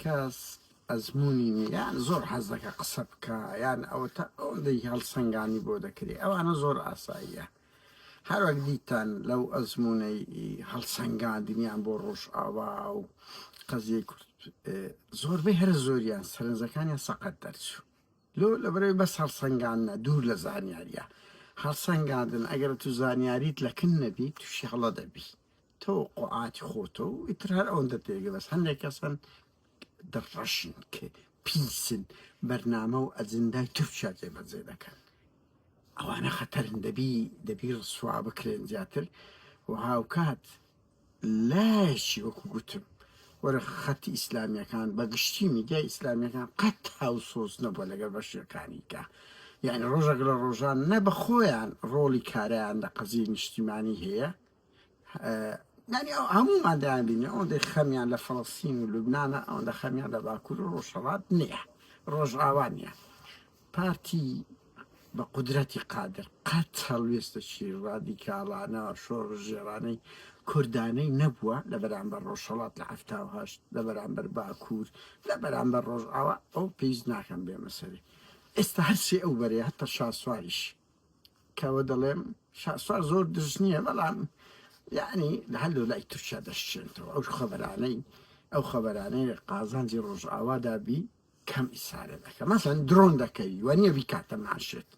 کەس ئەزموونی نییە یان زۆر حەز دەکا قسە بکا یان ئەوەتا ئەوەندەی هەڵسەنگانی بۆ دەکرێ ئەوانە زۆر ئاساییە هەروەک دیتان لەو ئەزموونەی هەڵسەنگاندنیان بۆ ڕۆژئاوا و قەزیەی کورد زۆربەی هەرە زۆریان سەرنجەکانیان سەقەت دەرچوو لۆ لەبەرەوەی بەس هەڵسەنگاندنە دوور لە زانیاریە هەڵسەنگاندن ئەگەر تو زانیاریت لەکن نەبی تووشی هەڵە دەبی تەوەقوعاتی خۆتە و ئیتر هەر ئەوەندە تێگە بەس هەندێک کەسن دڕەشن کە پیسن بەرنامە و ئەجندای تورکیا جێبەجێ دەکەن ئەوانە خەتەرن دەبی دەبی ڕسوا بکرێن زیاتر و هاوکات لایەکی وەکو گوتم وەرە خەتی ئیسلامیەکان بە گشتی میدیای ئیسلامیەکان قەت هاوسۆز نەبووە لەگەڵ بەشیەکانی کە یعنی ڕۆژێک لە ڕۆژان نە بە خۆیان ڕۆڵی کارایان لە قەزیەی نیشتیمانی هەیە یعنی ئەو هەموومان دەیان بینی ئەوەندەی خەمیان لە فەڵەستین و لوبنانە ئەوەندە خەمیان لە باکوور و ڕۆژهەڵات نییە ڕۆژئاوا نییە پارتی بە قودرەتی قادر قەت هەڵوێستەکی ڕادیکاڵانە شۆڕشگێڕانەی کوردانەی نەبووە لە بەرامبەر ڕۆژهەڵات لە 78 لە بەرامبەر باکوور لە بەرامبەر ڕۆژئاوا ئەو پێویست ناکەم بێمە سەری ئێستا هەرسێ ئەو بەرەیە هەتا شاسواریش کەوە دەڵێم شاسوار زۆر دژ نییە بەڵام یعنی لە هەر لای تورکیا دەشچێنتەوە ئەو خەبەرانەی ئەو خەبەرانەی قازانجی ڕۆژئاوادا بی کەم ئیسارە دەکە مەسەن درۆن دەکەوی وە نییە بیکاتە مانشێت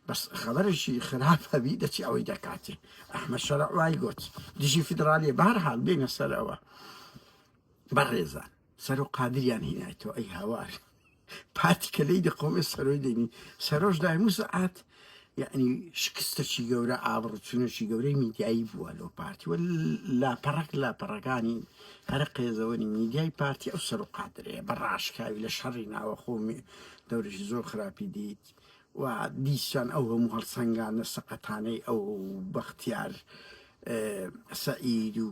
بەس خەبەرێکی خراپ هەبی دەچی ئەوەی دەکاتێ ئەحمە شەرع وای گوت دژی فیدرالیە بەهەرحاڵ بێنە سەرەوە بەڕێزان سەرۆ قادریان هینایتەوە ئەی هاوار پارتی کە لێی دەقۆمێ سەرۆی دێنی سەرۆش دایم و سەعات یعنی شکستەکی گەورە ئابڕوچونێکی گەورەی میدیایی بووە لەو پارتی و لاپەڕەک لاپەڕەکانی هەرە قێزەوەنی میدیای پارتی ئەو سەرۆ قادرەیە بە ڕاشکاوی لە شەڕی ناوەخۆمی دەورێکی زۆر خراپی دیت و دیسان ئەو هەموو هەڵسەنگاندنە سەقەتانەی ئەو بەختیار سەعید و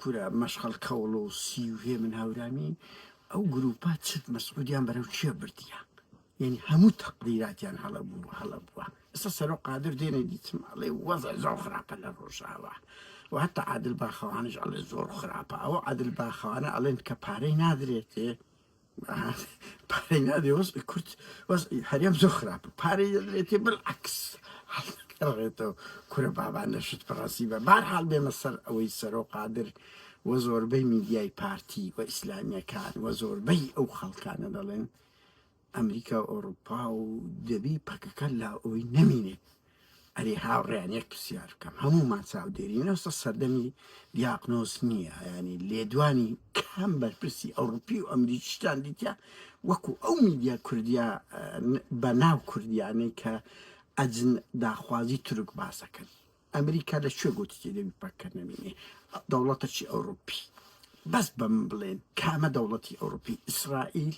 کورە مەشخەڵ کەوڵ و سی و هێمن هەورامی ئەو گروپە چ مەسعودیان بەرەو کوێ بردیە یعنی هەموو تەقدیراتیان هەڵە بوو هەڵە بووە ئێستا سەرۆک قادر دێنێ دیتم ئەڵێ وەزع زۆر خراپە لە ڕۆژاوا و هەتا عادل باخەوانیش ئەڵێ زۆر خراپە ئەوە عادل باخەوانە ئەڵێن کە پارەی نادرێتێ پارەی نادرێ وەزعی کورد وەزعی هەرێم زۆر خراپە پارەی دەدرێتێ بالعکس هەڵدەگەڕێتەوە کورە بابان لە شت پڕەسی بە بارحاڵ بێمە سەر ئەوەی سەرۆ قادر و زۆربەی میدیای پارتی و ئیسلامیەکان و زۆربەی ئەو خەڵکانە دەڵێن ئەمریکا و ئەوروپا و دەبی پەکەکە لە ئەوی نەمینێت ئەرێ هاوڕێیان یەک پرسیار بکەم هەموومان چاودێرین ئێستا سەردەمی دیاقنۆس نییە ینی لێدوانی کام بەرپرسی ئەوروپی و ئەمریکیشتان دیتە وەکو ئەو میدیا کوردیا بە ناو کوردیانەی کە ئەجن داخوازی تورک باسەکەن ئەمریکا لە کوێ گوتیتی دەبی پەککە نەمینێ دەوڵەتەکی ئەوروپی بەس بەم بڵێن کامە دەوڵەتی ئەوروپی ئیسرائیل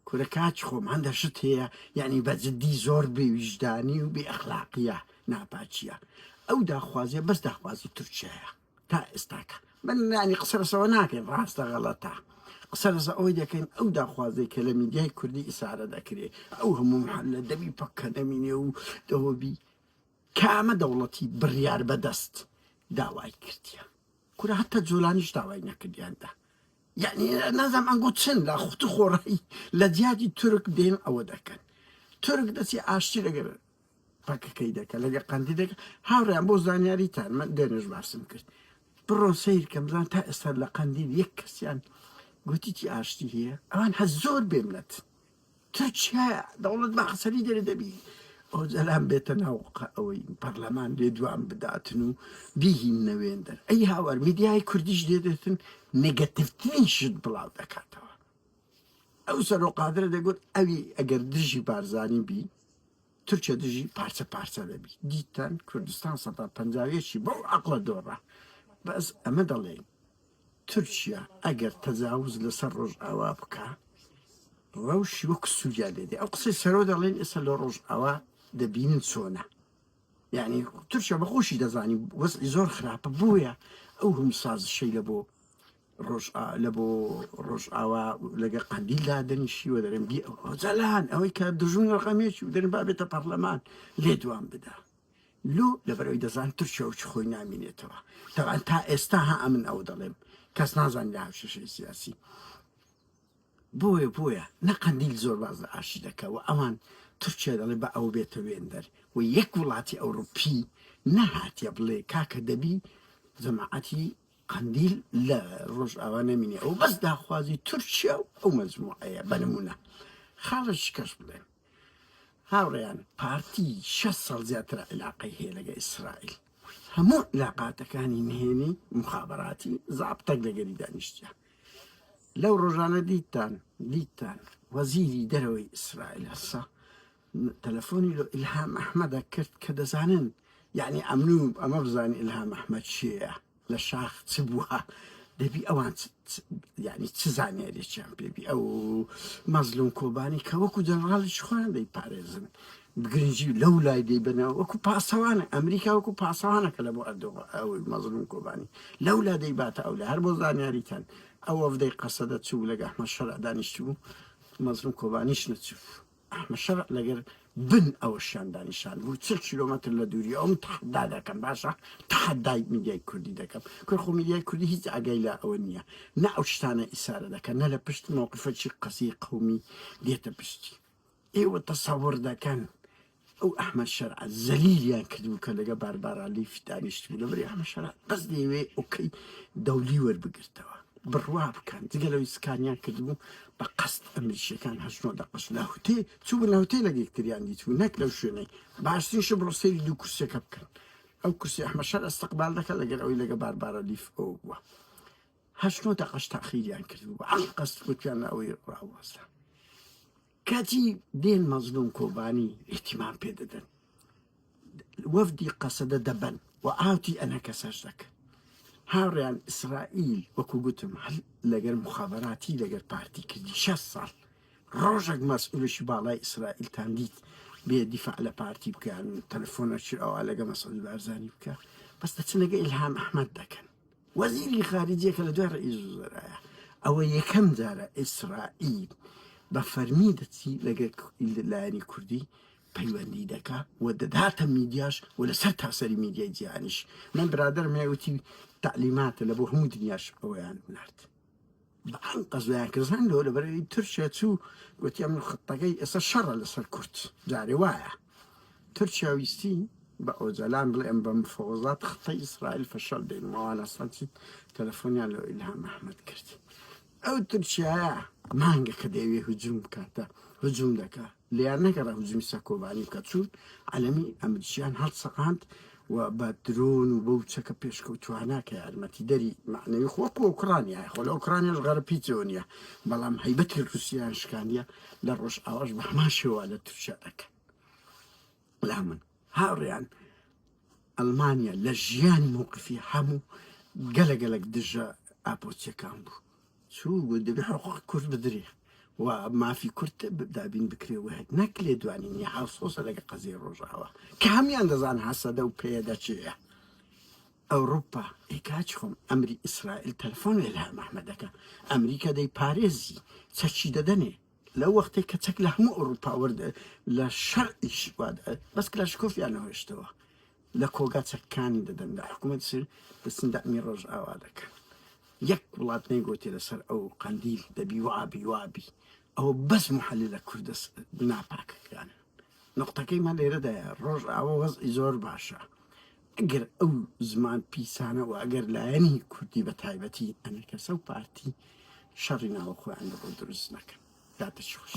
کورە کاک خۆم هەندە شت هەیە یعنی بە جدی زۆر بێ ویژدانی و بێ ئەخلاقیە ناپاکیە ئەو داخوازیە بەس داخوازی تورکیایە تا ئێستاکە من یعنی قسە لەسەوە ناکەین ڕاستە غەڵەتە قسە لەسەر ئەوەی دەکەین ئەو داخوازی کە لە میدیای کوردی ئیسارە دەکرێ ئەو هەموو محلە دەبی پەککە نەمینێ و دەوەبی کامە دەوڵەتی بڕیار بەدەست داوای کردیە کورە هەتا جۆلانیش داوای نەکردیاندا یعنی نازانم ئەنگۆ چن لە خوت خۆڕایی لە جیاتی تورک دێن ئەوە دەکەن تورک دەچی ئاشتی لەگەر پەکەکەی دەکە لەگە قەندی دەکە هاوڕیان بۆ زانیاریتان من دێنش باسم کرد بڕۆن سیر کەم بزان تا ئێستا لە قەندیل یەک کەسیان گوتیتی ئاشتی هەیە ئەوان هە زۆر بێمنەت تورکیا دەوڵەت باخچەلی دەرێ دەبی ئۆجەلان بێتە ناو ئەوەی پەرلەمان لێدوان بداتن و بیهیننە وێندەر ئەی هاوار میدیای کوردیش دێدێتن نێگەتیڤترین شت بڵاو دەکاتەوە ئەو سەرۆ قادرە دەگوت ئەوی ئەگەر دژی بارزانی بی تورکیا دژی پارچە پارچە دەبی دیتان کوردستان سەدا پەنجاویەکی بەو عەقڵە دۆڕا بەس ئەمە دەڵێین تورکیا ئەگەر تەجاوز لەسەر ڕۆژئاوا بکا ڕەوشی وەک سووریا لێ دێ ئەو قسەی سەرۆ دەڵێن ئێستا لە ڕۆژئاوا دەبینن چۆنە یعنی تورکیا بە خۆشی دەزانی وەزعی زۆر خراپە بۆیە ئەو هەم سازشەی لە بۆ ڕۆژ لە بۆ ڕۆژئاوا لەگە قەندیلدا دەنیشیوە دەرێن بی ئۆجەلان ئەوەی کە دژون ڕقەمێکی و دەرێن با بێتە پەرلەمان لێدوان بدا لۆ؟ لەبەرئەوەی دەزان تورکیا وەکی خۆی نامینێتەوە. تەبعەن تا ئێستا ها ئەمن ئەوە دەڵێم کەس نازانێ لە هاوکێشەی سیاسی. بۆیە بۆیە نە قەندیل زۆر باز لە ئاشتی دەکا و ئەوان تورکیا دەڵێ بە ئەو بێتە وێندەر و یەک وڵاتی ئەوروپی نەهاتیە بڵێ کاکە دەبی جەماعەتی قەندیل لە ڕۆژئاوا نەمینێ ئەو بەس داخوازی تورکیا و ئەو مەجموعەیە بە نمونە خاڵێکی کەش بڵێم هاوڕێیان پارتی 6 ساڵ زیاترە عیلاقەی هەیە لەگە ئیسرائیل هەموو عیلاقاتەکانی نهێنی مخابراتی زابتەک لەگەری دانیشتە لەو ڕۆژانە دیتتان دیتتان وەزیری دەرەوەی ئیسرائیل هەسا تەلەفۆنی لۆ ئیلهام ئەحمەدە کرد کە دەزانن یعنی ئەمن و ئەمە بزانین ئیلهام ئەحمەد چییە لە شاخ چ بووە دەبی ئەوان یعنی چ زانیاریەکیان پێبی ئەو مەزلوم کۆبانی کە وەکو جەنراڵی خۆیان دەیپارێزن گرنگی لەو لای دەیبەنەوە وەکو پاسەوانە ئەمریکا وەکو پاسەوانە کە لە بۆ ئەردۆغان ئەوەی مەزلوم کۆبانی لەو لا دەیباتە ئەو لە هەر بۆ زانیاریتان ئەو وەفدەی قەسەدە چوو لەگە ئەحمەد شەرع دانیشتبوو مەزلوم کۆبانیش نەچوو ئەحمەد شەرع لەگەر بن ئەوەشیان دانیشان بوو 40 کیلۆمەتر لە دووری ئەوم تەحەدا دەکەم باشە تەحەدای میدیای کوردی دەکەم کورە خۆ میدیای کوردی هیچ ئاگای لە ئەوە نییە نە ئەو شتانە ئیسارە دەکەن نە لە پشت مەوقفەکی قەزیەی قەومی دێتە پشتی ئێوە تەسەوڕ دەکەن ئەو ئەحمەد شەرع زەلیلیان کردبوو کە لەگە باربارا لیف دانیشتبوو لەبەری ئەحمەد شەرع بەس دەیەوێ ئۆکەی دەولی وەربگرتەوە بڕوا بکەن جگە لەوەی سکانیان کردبوو بە قەست ئەمریکیەکان هەشت نۆ دەقەش لە هوتێ چوو لە هوتێ لەگە یەکتریان دیتبوو نەک لەو شوێنەی باشترین شت بڕۆ سەیری دوو کورسیەکە بکەن ئەو کورسی ئەحمەد شەرع استقبال دەکات لەگەر ئەوەی لەگە باربارا لیف ئەو بووە هەشت نۆ دەقەش تاخیریان کردبوو بە ئەنقەست گوتیان لە ئەوەی ڕاوەستا کاتی دێن مەزلوم کۆبانی ئیهتیمام پێ دەدەن وەفدی قەسەدە دەبەن و ئاوتی ئەنەکەسەش دەکەن هاوڕێیان ئیسرائیل وەکو گوتم هەر لەگەر مخابراتی لەگەر پارتی کردی 6 ساڵ ڕۆژێک مەسئولێکی باڵای ئیسرائیلتان دیت بێ دیفاع لە پارتی بکەن تەلەفۆنەکی ئەوە لەگە مەسعود بارزانی بکە بەس دەچن لەگە ئیلهام ئەحمەد دەکەن وەزیری خارجیە کە لە دوای ڕئیس وزەرایە ئەوە یەکەم جارە ئیسرائیل بە فەرمی دەچی لەگەر لایەنی کوردی پەیوەندی دەکا و دەداتە میدیاش و لەسەر تاسەری میدیای جیهانیش من برادەرم هەیە وتی تەعلیماتە لە بۆ هەموو دنیاش ئەوەیان نارد بە ئەنقەست وایان کرد زان لۆ لەبەرئەوەی تورکیا چوو گوتی ئەمن خطەکەی ئێستا شەڕە لەسەر کورد جارێ وایە تورکیا ویستی بە ئۆجالان بڵێ ئەم بە مفەوەزات خطەی ئیسرائیل فەشەل دێنم ئەوان ئەسڵەن چی تەلەفۆنیان لۆ ئیلهام ئەحمەد کرد ئەو تورکیایە مانگە کە دەیەوێ هجوم بکاتە هجوم دەکا لێیان نەگەڕا هجومی سەر کۆبانی بکات چوون عەلەمی ئەمریکیان هەڵچەقاند و بە درۆن و بەو چەکە پێشکەوتوانە کە یارمەتیدەری مەعنەوی خۆ وەکو ئۆکرانیایە خۆ لە ئۆکرانیاش غەرب هیچەوە نییە بەڵام هەیبەتی ڕووسیایان شکاندیە لە ڕۆژئاواش بە هەمان شێوە لە تورکیا دەکەن لا من هاوڕێیان ئەڵمانیا لە ژیانی مەوقفی هەموو گەلە گەلەک دژە ئاپۆچیەکان بوو چوو گوت دەبێ حقوق کورد بدرێ و مافی کورد دابین بکرێ و هەت نەک لێدوانی نیە هاوسۆزە لەگە قەزیەی ڕۆژئاوا کە هەموان دەزان هەسەدە و پەیەدە چێیە ئەوروپا ئەی کاچ خۆم ئەمری ئیسرائیل تەلەفۆن لە ئیلهام ئەحمەد دەکا ئەمریکا دەیپارێزی چەکی دەدەنێ لەو وەختێک کە چەک لە هەموو ئەوروپا وەرد لە شەرعیش بەس کلاشکۆفیان نەهێشتەوە لە کۆگا چەکەکانی دەدەن لە حکوومەت سر دەچن دەعمی ڕۆژئاوا دەکەن یەک وڵات نەیگۆتێ لەسەر ئەو قەندیل دەبی وابی وابی ئەوە بەس محللە کوردە ناپاکەکانن نقطەکەی من لێرەدایە ڕۆژئاوا وەزعی زۆر باشە ئەگەر ئەو زمان پیسانە و ئەگەر لایەنی کوردی بە تایبەتی ئەنەکەسە و پارتی شەڕی ناوەخۆیان لەگەڵ دروست نەکەن کاتێکی خۆش.